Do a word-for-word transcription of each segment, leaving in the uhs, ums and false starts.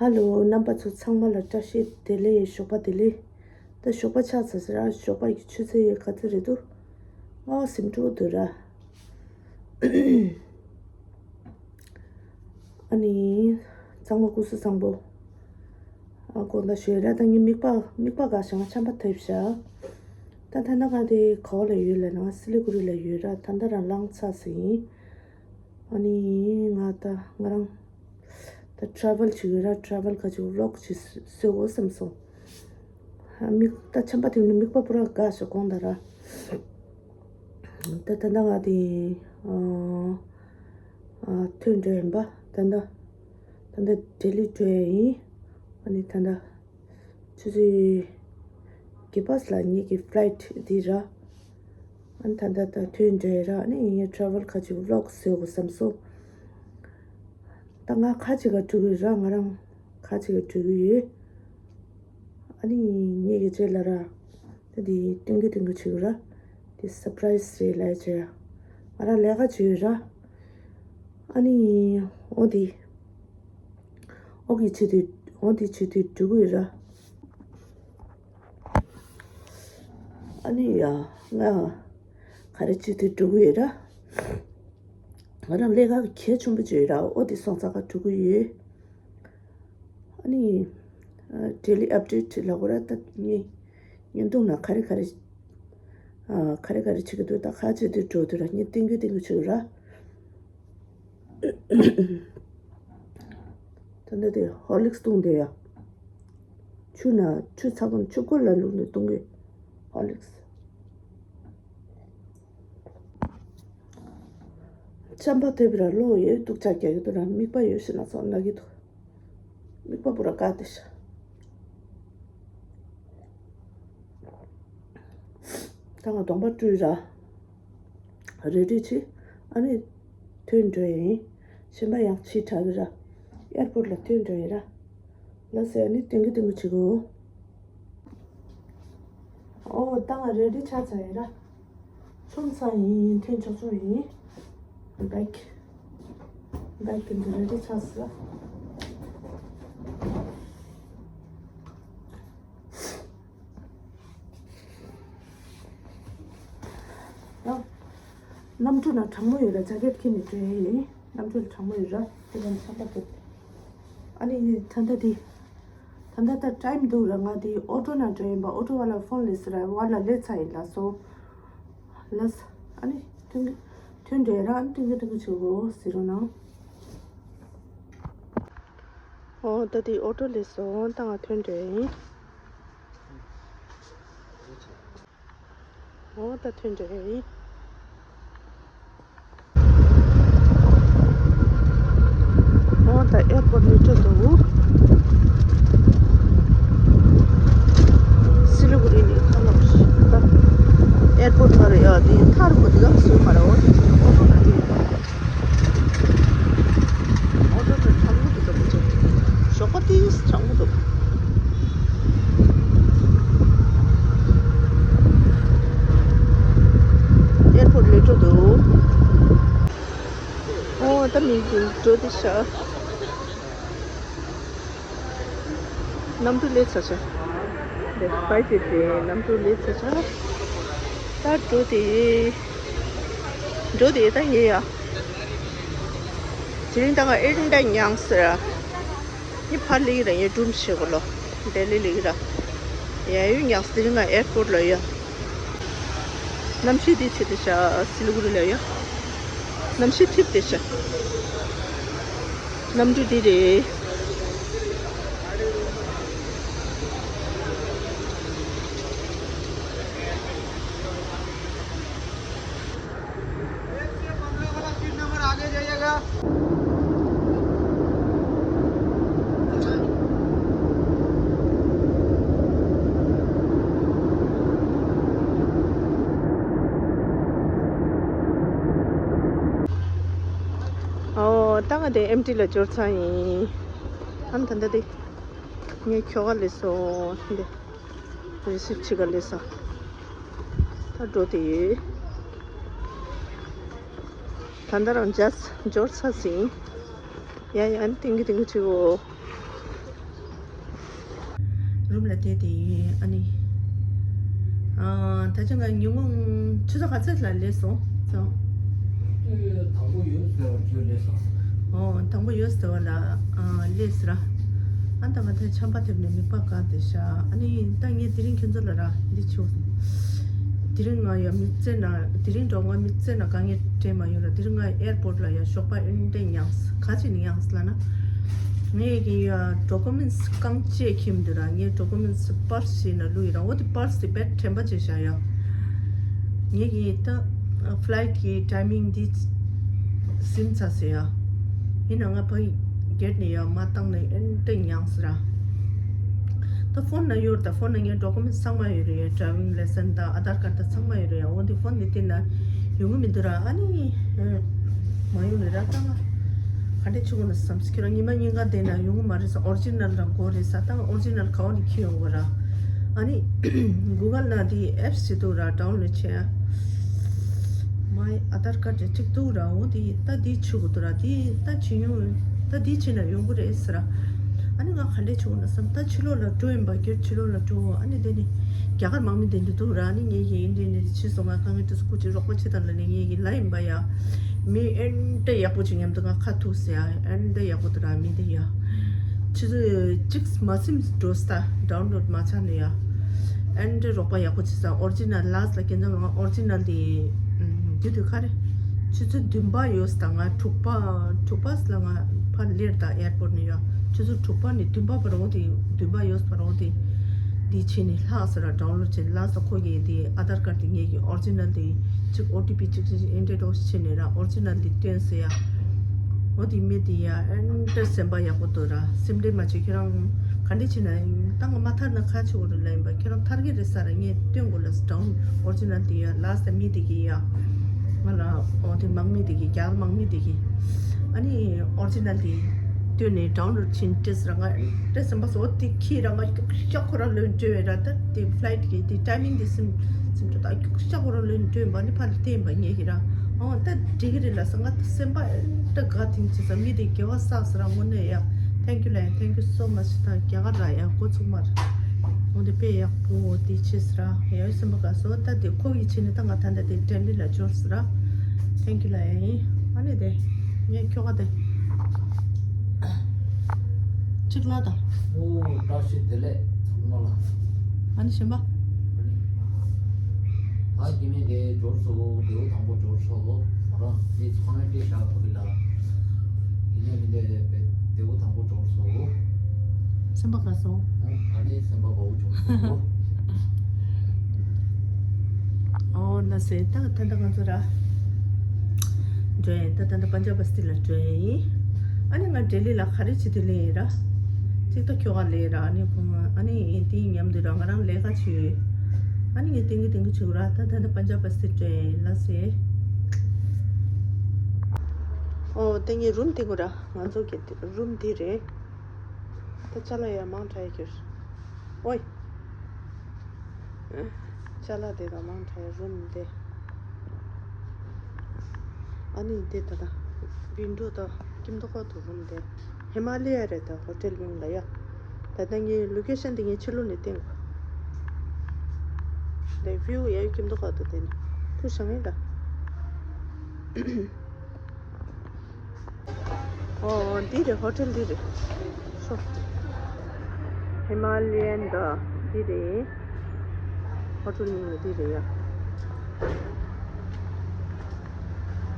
ཧ་ལོ། རྣམ་པ་ཚོ་ཚང་མ་ལ་བཀྲ་ཤིས་བདེ་ལེགས། ཞོགས་པ་བདེ་ལེགས། ད་ཞོགས་པ་ཆགས་ཚར་ཟེར་ར། ཞོགས་པ་ཡི་ཆུ་ཚོད་ཡི་ག་ཚོད་རེད་འདུག་ང་ཟིན་འགྲོ་འདུག་ར། ཨ་ནི། གཙང་མ་སྐུ་གཟུགས་བཟང་པོ། ཨ་དགོངས་དག་ཞུ་ཡ་ར། ད་ངའི་མིག་པ་མིག་པ་འགག་ཤག་ང་ཆམ་པ་ཐེབས་ཤག་ད་ད་ལྟ་ང་དེ་ག་བ་ལ་ཡོད་ལབ་ན། ང་སི་ལི་གུ་རི་ལ་ཡོད་ར། ད་ལྟ་རང་ལངས་ཚར་ཟིན། ཨ་ནི་ང་ད་ང་རང་ད་ཊ་རེ་ཝལ་བྱེད་ཀྱི་ཡོད་ར། ཊ་རེ་ཝལ་ག་ཅིག་ཝི་ལོག་ཅིག་བཟོ་དགོས་བསམ་སོང་། ཨ་མིག་ད་ཆམ་པ་ཐེབས་ནས་མིག་པ་པུ་ར་འགག་ཤག་དགོངས་དག་ར། ད་ད་ལྟ་ང་དེ་ཨ་ཨ་ཐོན་འགྲོ་ཡིན་པ། ད་ལྟ་ད་ལྟ་ལྡི་ལི་འགྲོ་ཡ་ཡིན། ཨ་ནི་ད་ལྟ་ཆུ་ཚོད་བརྒྱད་པ་ལ་ངེད་ཀྱི་ཕ་ལའེ་ཊི་འདི་ར། ཨ་ནི་ད་ལྟ་ད་ཐོན་འགྲོ་ཡ་ར། ཨ་ནི་ངའི་ཊ་རེ་ཝལ་ག་ཅིག་ཝི་ལོག་བཟོ་དགོས་བསམ་སོང་། ད་ང་ཁ་ཅིག་ག་འགྲོ་གི་ར། ང་རང་ཁ་ཅིག་ག་འགྲོ་གི་ཡོད། ཨ་ནི་ངེད་ཀྱི་རྗེས་ལ་ར། ད་འདི་སྟོན་གི་སྟོན་གི་བྱེད་གི་ར། འདི་སར་པ་རའི་ཛི་རེད་ལབ་བྱས་ཡ། ང་རང་ལས་ཀ་བྱེད་ཡོད་ར། ཨ་ནི་འོ་འདི་འོ་གི་བྱེད་དུས་འོ་འདི་བྱེད་དུས་འགྲོ་གི་ཡོད་ར། ཨ་ནི་ཡ་ང་ག་རེ་བྱེད་དུས་འགྲོ་གི་ཡོད་ར། ང་རང་ལས་ཀ་གལ་ཆེན་པོ་བྱེད་ཡོད་ར། འོ་འདི་སོང་ཙང་ཀ་འགྲོ་གི་ཡོད། ཨ་ནི། ཨ་ཌེ་ལི་ཨབ་ཌེ་ཊི་ལབ་དགོས་ར། ད་ངས་བརྙན་ཐུང་ནང་ག་རེ་ག་རེ། ཨ་ག་རེ་ག་རེ་བྱེད་ཀྱི་འདུག་ད་ག་བྱེད་དུས་འགྲོ་དུས་ར། ངས་སྟོན་རྒྱུ་སྟོན་རྒྱུ་བྱེད་ཀྱི་ར། ད་ནི་དེ་ཧོར་ལིག་སི་བཏུང་དེ་ཡ། ཆུ་ན་ཆུ་ཚ་པོ་ཆུ་ཁོལ་ལ་བླུགས་ནས་བཏུང་གི། ཧོར་ལིག་སི། ཆམ་པ་ཐེབས་ར་ལོ་ཡོད་སྡུག་ཅག་རྒྱག་གི་འདུག་ར། མིག་པ་ཡོད་ཤི་ན་སོང་ན་གི་འདུག་མིག་པ་པུ་ར་དཀར་དེ་ཤ། ད་ང་གདོང་པ་བཀྲུས་ར། རེ་ཌི་བྱེད། ཨ་ནི་ཐོན་འགྲོ་ཡིན། གཞན་པ་ཡང་ཕྱི་དྲག་གི་ར། ཨེར་པོར་ལ་ཐོན་འགྲོ་ཡིན་ར། ལ་ཟེར་ནི་ཏིང་གི་ཏིང་གི་བྱེད་དགོས། ཨོ་ད་ང་རེ་ཌི་ཆགས་ཚར་ཡིན་ར། ཆུང་ཚ་ཡིན་ཐོན་ཆོག་ཆོག་ཡིན། བེག་བེག་དེ་འདི་རེ་ཌི་ཆགས་སོང་། ཡང་། གནམ་གྲུ་ན་གྲང་མོ་ཡོད་ར། ཇ་ཀེད་ཁྱེར་ནས་འགྲོ་ཡ་ཡིན། གནམ་གྲུ་ལ་གྲང་མོ་ཡོད་ར། དེ་ལ་ཆམ་པ་ཐེབས། ཨ་ནི་ད་ལྟ་དེ། ད་ལྟ་ད་ཊའིམ་འདུག་ར། ང་དེ་ཨོ་ཊོ་ན་འགྲོ་ཡིན་པ། ཨོ་ཊོ་བ་ལ་ཕོན་ལས་ཟེར་ར། བ་ལ་ལས་ཚ་ཡིན་ལ་སོ། ལ་ས་ཨ་ནི་ཐོན་གི་ཐོན་འགྲོ་ཡ་ར། ཨ་ནི་ཐོན་གི་ཐོན་གི་བྱེད་དགོས་ཟེར་རོ་ན། ཨོ་ད་དེ་ཨོ་ཊོ་ལས་སོང་། ད་ང་ཐོན་འགྲོ་ཡ་ཡིན། ཨོ་ད་ཐོན་འགྲོ་ཡ་ཡིན། ཨོ་ད་ཨེར་པོར་ལས་འགྲོ་འདུག་སི་ལི་གུ་རི་ནས་ཁ་ལོག་ད་ཨེར་པོར་མ་རེད་ཡ། དེ་ཐར་གོ་དེ་ག་སུ་མ་རེད། ཨོ་དེ་ཨོ་ཊོ་ན་འགྲོ་ཡིན་པ། ཨོ་ཊོ་ད་གྲང་མོ་དེ་ཚོ་མི་འཇོག་ཞོགས་པ་དེ་གྲང་མོ་འདུག་ཨེར་པོར་ལས་འགྲོ་འདུག་ཨོ་ད་མི་འགྲོ་དེ་ཤ། གནམ་གྲུ་ལས་ཚ་ཤ། དེ་ཕའི་ཊི་དེ་གནམ་གྲུ་ལས་ཚ་ཤ། ད་འགྲོ་དེ། འགྲོ་དེ་ད་ཡེ་ཡ། དེ་རིང་ད་ང་ཨེ་ཌི་ཨེ་མཉམ་ཟེར། ངས་ཕར་སླེབས་ཀྱི་ར། ངས་སྒྲུང་བཤད་དགོས་ལོ། ལྡི་ལི་སླེབས་ཀྱི་ར། ཡ་ཡུལ་ཉག་སི་དེ་རིང་ང་ཨེར་པོར་ལ་ཡོད། གནམ་གཤིས་དེ་ཆེ་དེ་ཤ། སི་ལི་གུ་རི་ལ་ཡོད། གནམ་གཤིས་འཐིབས་དེ་ཤ། གནམ་གྲུ་འདི་རེད། ཨོ་ད་ང་དེ་ཨེམ་ཊི་ལ་འབྱོར་ཚར་ཡིན། ཨ་ད་ད་དེ་ངས་ཁྱོ་ག་ལས་སོ་འདི། རི་སིབ་ཕྱི་ག་ལས་ས། ད་འགྲོ་དེ་ཡོད། ད་ལྟ་རང་ཇ་སི་འབྱོར་ཚར་ཟིན། ཡ་ཡ་ཨ་ནི་ཏིང་གི་ཏིང་གི་བྱེད་དགོས། རུམ་ལ་བསྡད་དེ་ཡིན། ཨ་ནི། ཨ། ད་ཆ་ང་ཉིན་གུང་ཆུ་ཚོད་ག་ཚོད་ལ་སླེབས་སོང་ཙང་། དུས་དང་པོ་ཡོད་ཟེར་བ་ཅིག་སླེབས་སོང་། ཨོ། དང་པོ་ཡོད་ཟེར་བ་ལ། ཨ། སླེབས་ཟེར་ར། ཨ། ད་ང་ད་ཆམ་པ་ཐེབས་ནས་མིད་པ་གང་དེ་ཤ། ཨ་ནི་ད་ངས་དེ་རིང་ཁྱོད་ཚོ་ལ་ར་འདི་ཆུ། དེ་རིང་ང་ཡ་མི་ཚེ་ན་དེ་རིང་འགྲོ་ང་མི་ཚེ་ན་དཀའ་ངལ་འཕྲད་མ་ཡོད་ར། དེ་རིང་ང་ཨེར་པོར་ལ་ཡ་ཞོགས་པ་ཨེ་འདྲ་མྱངས། ག་ཅི་ནས་མྱངས་ལ་ན། ངས་ཀྱི་ཡ་ཌོ་ཀུ་མེན་ཊི་རྐང་གཅིག་ཁྱིམ་དུ་ར། ངས་ཌོ་ཀུ་མེན་ཊི་པར་སི་ཞིག་ན་བླུགས་ཡོད་ར། འོ་དེ་པར་སི་དེ་དཔེ་དྲན་པ་བརྗེད་བཞག་ཡ། ངས་ཀྱི་ད་ཕ་ལའི་ཊི་གི་ཊའི་མིང་འདི་ཟིན་ཚར་ཟེར་ཡ། ཡིན་ན་ང་ཕ་གི་གེ་ཊི་ནས་ཡ་མ་བཏང་ནས་ཨེ་འདྲ་མྱངས་ཟེར་ར། ད་ཕོན་ན་ཡོད་ར། ད་ཕོན་ན་ངའི་ཌོ་ཀུ་མེན་ཊི་ཚང་མ་ཡོད་རེད་ཡ། ཌ་རའི་ཝིང་ལའི་སན་དང་ཨ་དྷར་ཀར་ཌ་ཚང་མ་ཡོད་རེད་ཡ། འོ་འདི་ཕོན་འདི་སྟེང་ན་ཡོང་གི་མི་འདུག་ར། ཨ་ནི་མ་ཡོང་ནས་ར་ད་ང་ག་འདྲས་བྱེད་དགོས་ན་བསམ་སོང་། ཁྱེད་རང་ཉི་མ་ཉིན་གང་བསྡད་ན་ཡོང་གི་མ་རེད་ས། ཨོ་རི་ཇི་ནལ་རང་དགོས་རེད་ས། ད་ང་ཨོ་རི་ཇི་ནལ་ག་བ་ནས་འཁྱེར་ཡོང་དགོས་ར། ཨ་ནི་གུ་གལ་ན་དེ་ཨེབ་སི་ཞིག་འདུག་ར། ཌའུན་ལོཌ་བྱས། མའི་ཨ་དྷར་ཀར་ཌ་གཅིག་འདུག་ར། འོ་དེ་ད་དེ་བྱེད་དགོས་འདུག་ར། དེ་ད་བྱེད་ཡོང་། ད་དེ་བྱས་ན་ཡོང་གི་རེད་ཟེར་ར། ཨ་ནི་ང་ག་འདྲས་བྱེད་དགོས་ན་བསམ། ད་ཕྱི་ལོགས་ལ་འགྲོ་ཡིན་པ། སྒེར་ཕྱི་ལོགས་ལ་འགྲོ། ཨ་ནི་དེ་ནི་རྒྱ་གར་དམག་མི་དེ་འདྲ་འདུག་ར། ཨ་ནི་ངས་ཡིན་འདྲ་འདྲ་བྱས་སོང་། ང་དཀའ་ངལ་འཕྲད་སོང་། སྐུ་མཁྱེན་རོགས་པ་བྱེད་དང་ལབ་ནས་ངས་ཡིན་ལབ་ཡིན་པ་ཡ། མི་ཨེ་འདྲ་ཡག་པོ་ཅིག་མཉམ་དུ་ང་ཁ་ཐུག་ཟེར་ཡ། ཨེ་འདྲ་ཡག་པོ་འདུག་ར་མི་དེ་ཡ། ཆུ་ཚོད་གཅིག་མ་ཟིན་འགྲོ་ས། ཌའུན་ལོཌ་མ་ཚར་ནས་ཡ། ཨེ་འདྲ་རོགས་པ་ཡག་པོ་བྱེད་ས། ཨོ་རི་ཇི་ནལ་ལ་སི་ལ་སྐྱེལ་འཛོམས་ལ་ང་ཨོ་རི་ཇི་ནལ་དེ་དུས་དུས་ག་རེ། ཆུ་ཚོད་བདུན་པ་ཡོད་ས་དང་ང་དྲུག་པ་དྲུག་པ་ལ་ང་ཕར་སླེབས་དང་ཨེར་པོར་ནས་ཡ། ཆུ་ཚོད་དྲུག་པ་ནས་བདུན་པ་བར་འོ་དེ་བདུན་པ་ཡོད་ས་བར་འོ་དེ་དེ་བྱས་ནས་ལྷག་ས་ར། ཌའུན་ལོཌ་བྱས་ལྷག་ས། ཁོ་གི་དེ་ཨ་དྷར་ཀར་དེ་ངེད་ཀྱི་ཨོ་རི་ཇི་ནལ་དེ་གཅིག་ཨོ་ཊི་པི་གཅིག་གཅིག་ཨེ་འདྲ་འགྲོ་བྱས་ནས་ར། ཨོ་རི་ཇི་ནལ་དེ་སྟོན་ཟེར་ཡ། འོ་དེ་མི་དེ་ཡ་ཨེ་འདྲ་སེམས་པ་ཡག་པོ་འདུག་ར། སེམས་ཁྲལ་མ་བྱེད། ཁྱེད་རང་ག་འདྲས་བྱས་ན་ད་ང་མ་ཐར་ན་ཁ་ཆེ་བོ་རེད་ལབ་ཡིན་པ། ཁྱེད་རང་ཐར་གི་རེད་ས་ར། ངས་སྟོན་དགོས་ལ་ཌའུན་ཨོ་རི་ཇི་ནལ་དེ་ཡ། ལ་སི་མི་དེ་གི་ཡ། ང་ལ་འོ་དེ་དམག་མི་དེ་གི་རྒྱ་གར་དམག་མི་དེ་གི། ཨ་ནི་ཨོ་རི་ཇི་ནལ་དེ་སྟོན་ནས་ཌའུན་ལོཌ་བྱས་ནས་སྤྲད་ས་ར། ང་སྤྲད་ཟིན་པ་སོ་དེ་ཁྱེད་ར་ང་རྒྱུག་ཤག་ཁོ་རང་ལོན་སྤྲོད་ར། ད་དེ་ཕ་ལའི་ཊི་གི་དེ་ཊའི་མིང་དེ་སིམ་སིམ་འགྲོ། ད་རྒྱུག་ཤག་ཁོ་རང་ལོན་སྤྲོད་པ་ནི་ཕར་བལྟས་པ་ངེད་ཀྱི་ར། ཨོ་ད་འགྲིག་གི་རེད་ལ་ས། ང་ད་སེམས་པ་ཨེ་འདྲ་དགའ་དེང་ཆེ་ས། མི་དེ་དགེ་བ་བསགས་ས་ར། དངོས་གནས་ཡ། Thank you ལ་ཡ། Thank you so much ད་རྒྱ་གར་ར་ཡ་འགོ་ཚུགས་མ་ར། འོ་དེ་དཔེ་ཡག་པོ་དེ་བྱས་ཟེར་ར། ཡ་སེམས་པ་དགའ་སོང་། ད་དེ་ཁོ་གིས་བྱས་ནས་ད་ང་ད་ལྟ་དེ་ཌེལ་ལི་ལ་འབྱོར་ཟེར་ར། Thank you ལ་ཡ་ཡིན། ཨ་ནི་དེ་ངས་ཁྱོ་ག་དེ་གཅིག་ལ་དང་། ཨོ་བཀྲ་ཤིས་བདེ་ལེགས་ཚང་མ་ལ། ཨ་ནི་གཞན་པ། ཨ་ནི་ད་སྐྱེ་དམན་གྱི་འབྱོར་སོང་། བདེ་པོ་དང་པོ་འབྱོར་སོང་། ང་རང་མི་ཚང་མས་བཀྲ་ཤིས་བདེ་ལེགས་ལ། ཡིན་ནའི་མི་འདི་བདེ་པོ་དང་པོ་འབྱོར་སོང་། སེམས་པ་དགའ་སོང་། ཨ་ནི་སེམས་པ་དགའ་པོ་བྱུང་སོང་། ཨོ་ལགས་སེ། ད་ད་ལྟ་ང་ཚོ་ར་འགྲོ་ཡིན། ད་ད་ལྟ་པན་ཇབ་བ་སི་ཏི་ལ་འགྲོ་ཡིན། ཨ་ནི་ང་ལྡི་ལི་ལ་ག་རེ་བྱེད་དུས་ལས་ཡིན་ར། གཅིག་ད་ཁྱོ་ག་ལས་ར། ཨ་ནི་ཁོང་ཨ་ནི་དེའི་མཉམ་དུ་ར་ང་རང་ལས་ཀ་བྱེད་ཡོད། ཨ་ནི་ངས་ཏིང་གི་ཏིང་གི་བྱེད་ར། ད་ད་ལྟ་པན་ཇབ་བ་སི་ཏི་འགྲོ་ཡིན་ལགས་སེ། ཨོ་ད་ངའི་རུམ་དེ་གོ་ར། ང་ཚོ་གི་རུམ་འདི་རེད། ད་ཅ་ལག་ཡང་མང་དྲགས་ཡོད། ཨོའི། ཅ་ལག་དེ་དང་མང་དྲགས་ཡོད་རུམ་འདི། ཨ་ནི་འདི་ད་ད་ཝིན་ཌོ་དང་ཁྱིམ་ཐོག་ཁ་ཐུག་རུམ་འདི། ཧི་མ་ལ་ཡ་རེད། ད་ཧོ་ཊེལ་མིང་ལ་ཡ། ད་ལྟ་ངའི་ལོ་ཀེ་ཤན་འདི་ངས་ཕྱི་ལོགས་ནས་བསྟན་དགོས། འདི་བིའུ་ཡ་ཡོད། ཁྱིམ་ཐོག་ཁ་ཐུག་དེ་ནི་ཁུ་བྱང་ཡིན་ད། ཨོ་འདི་རེད། ཧོ་ཊེལ་འདི་རེད། ཤོག་ཧི་མ་ལ་ཡན་ད་འདི་རེད། ཧོ་ཊེལ་མིང་ལ་འདི་རེད་ཡ།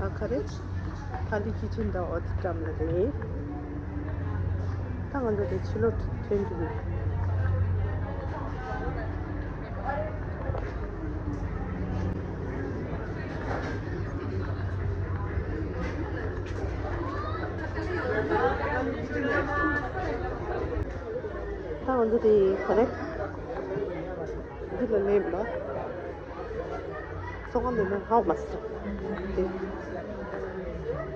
ཨ་ཁ་རེད། ཐ་ལི་ཁི་ཆན་ད་ཨོ་ཏི་ཀྲམ་ལ་རེད། ད་ང་ཚོ་དེ་ཕྱི་ལོགས་ཐོན་གྱི་ཡོད། ད་ང་ཚོ་དེ་ག་རེ། འདི་ལ་སླེབས་ལ། ཚོང་ཁང་འདི་ན་ཧ་མ་སི། དེ་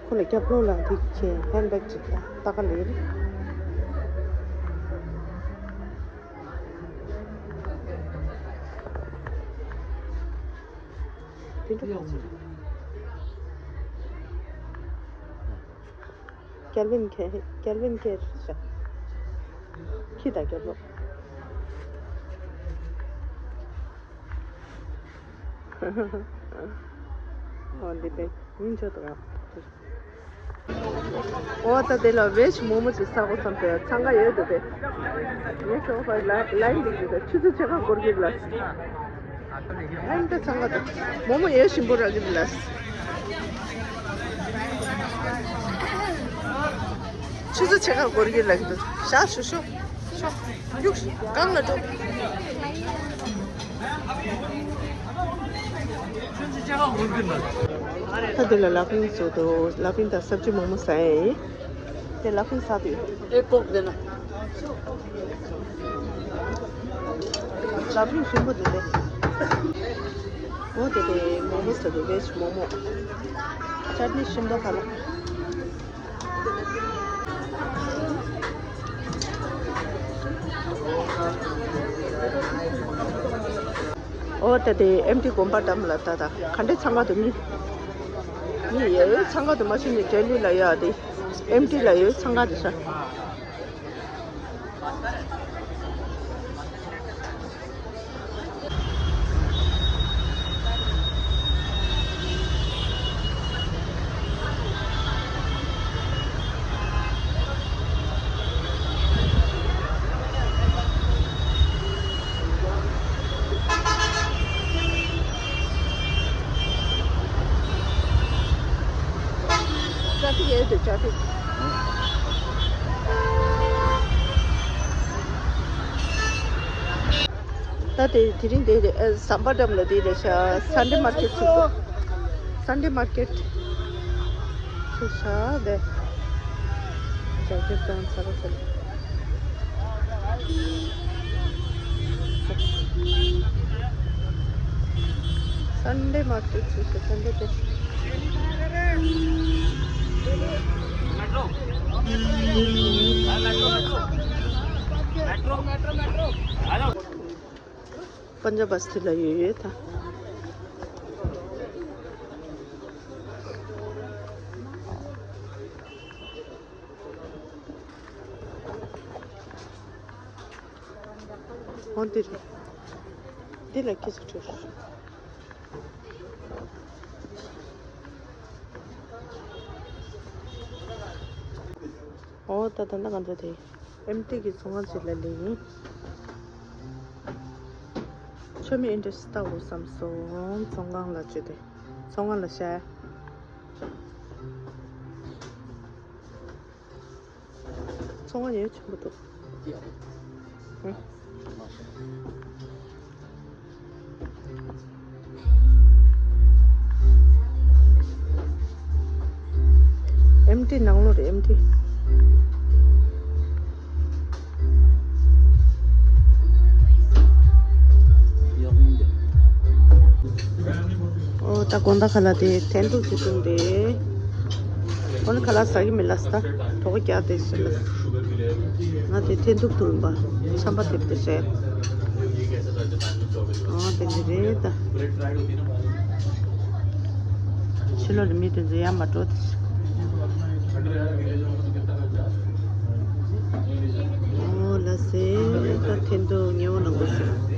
ཁོ་ལ་རྒྱབ་ལོགས་ལ་འདི་ཁྱེད་ཧན་བེག་ཅིག་ལྟ་ག་ལེར། དེ་འདྲ་ཁྱེད་ཀྱི། ཀེལ་ཝིན་ཁེ། ཀེལ་ཝིན་ཁེ་ཤ། ཁྱི་དང་རྒྱབ་ལོགས། འོ་འདི་པས་ཉིན་ཆོད་དུ་ར། འོ་ད་དེ་ལ་བེཇ་མོག་མོག་ཅིག་ཟ་དགོས་བསམ་སྟེ་འཚང་ཁ་ཡོད་འདུག་པས། ངས་ཁྱོད་ཕར་ལ་ལའིན་འདི་གི་ད་ཆུ་ཚོད་ཕྱེད་ཀ་འགོར་གྱི་ལ། ཨ་ནི་ད་འཚང་ཁ་འདུག་མོག་མོག་ཡོད་ཞིམ་པོ་རག་གི་འདུག་ལ། ཆུ་ཚོད་ཕྱེད་ཀ་འགོར་གྱི་ལ་གི་འདུག་ཤ་ཤོ་ཤོ་ཤོ་ཡུག་གང་ལ་འགྲོ། ད་འདི་ལ་ལ་ཕིང་བཟོ་འདུག་ལ་ཕིང་དང་སབ་ཇི་མོག་མོག་ཟ་ཡ་ཡིན། དེ་ལ་ཕིང་ཟ་དུས། ཨེ་ཀོག་དེ་ན། ལ་ཕིང་ཞིམ་པོ་འདུག་སྟེ། འོ་དེ་དེ་མོག་མོག་ཟ་དུས་བེཇ་མོག་མོག་ཅར་ནི་ཞིམ་པོ་ཁ་ལ། འོ་ད་དེ་ཨེམ་ཊི་དགོན་པ་འགྲམ་ལ་ད་ད་ག་འདྲས་འཚང་ཁ་འདུག་མི། མི་ཡོད་འཚང་ཁ་འདུག་མ་ཤེས་ནས་ལྡི་ལི་ལ་ཡོད་དེ་ཨེམ་ཊི་ལ་ཡོད་འཚང་ཁ་འདུག་ཤ། ཊ་ཕིག་ཡོད་དེ་ཊ་ཕིག་ད་དེ་དེ་རིང་དེ་རེད། ཨ། ཟམ་པ་འགྲམ་ལ་དེ་རེད་ཤག་སན་ཌེ་མར་ཀེཊ་ཚུགས་སོང་། སན་ཌེ་མར་ཀེཊ་ཚུགས་ཤག་དེ། ཇ་ཀེ་ཊི་དང་ཚ་ར་ཚ་ར། སན་ཌེ་མར་ཀེཊ་ཚུགས་སོང་། སན་ཌེ་དེ། ཧ་ལོ། པན་ཇབ་བ་སི་ཏི་ལ་ཡོད་ཡོད་ད། འོ་འདི་རེད། འདི་ལ་སྐད་ཆ་དྲིས། འོ་ད་ད་ད་ང་ཚོ་དེ། ཨེམ་ཊི་གི་ཚོང་ཁང་ཅིག་ལ་སླེབས་ཡིན། མཆོད་མེ་ཨེ་འདྲ་ཞིག་བཏགས་དགོས་བསམ་སོང་། ཚོང་ཁང་ལ་བཅུག་སྟེ། ཚོང་ཁང་ལ་བཤད། ཚོང་ཁང་ཡོད་ཆེན་པོ་འདུག་ཨེ། ཨེམ་ཊི་ནང་ལོགས་རེད། ཨེམ་ཊི། འོ་ད་དགོང་དག་ཁ་ལག་དེ་འཐེན་ཐུག་ཅིག་བཏུང་སྟེ། འོ་ན་ཁ་ལག་ཟ་གི་མི་ལ་ས་ད་གྲོད་ཁོག་རྒྱགས་བསྡད་ཤག་ལ། ང་དེ་འཐེན་ཐུག་བཏུང་པ་ཆམ་པ་ཐེབས་ཏེ་བསད། འོ་དེ་འདྲ་རེད་ད། ཕྱི་ལོགས་ལ་མི་དེ་ཚོ་ཡར་མར་འགྲོ་དེ་ཤག་འོ་ལ་སེ་ད་འཐེན་ཐུག་ཉེ་བོ་ནང་དུ་ཟེར།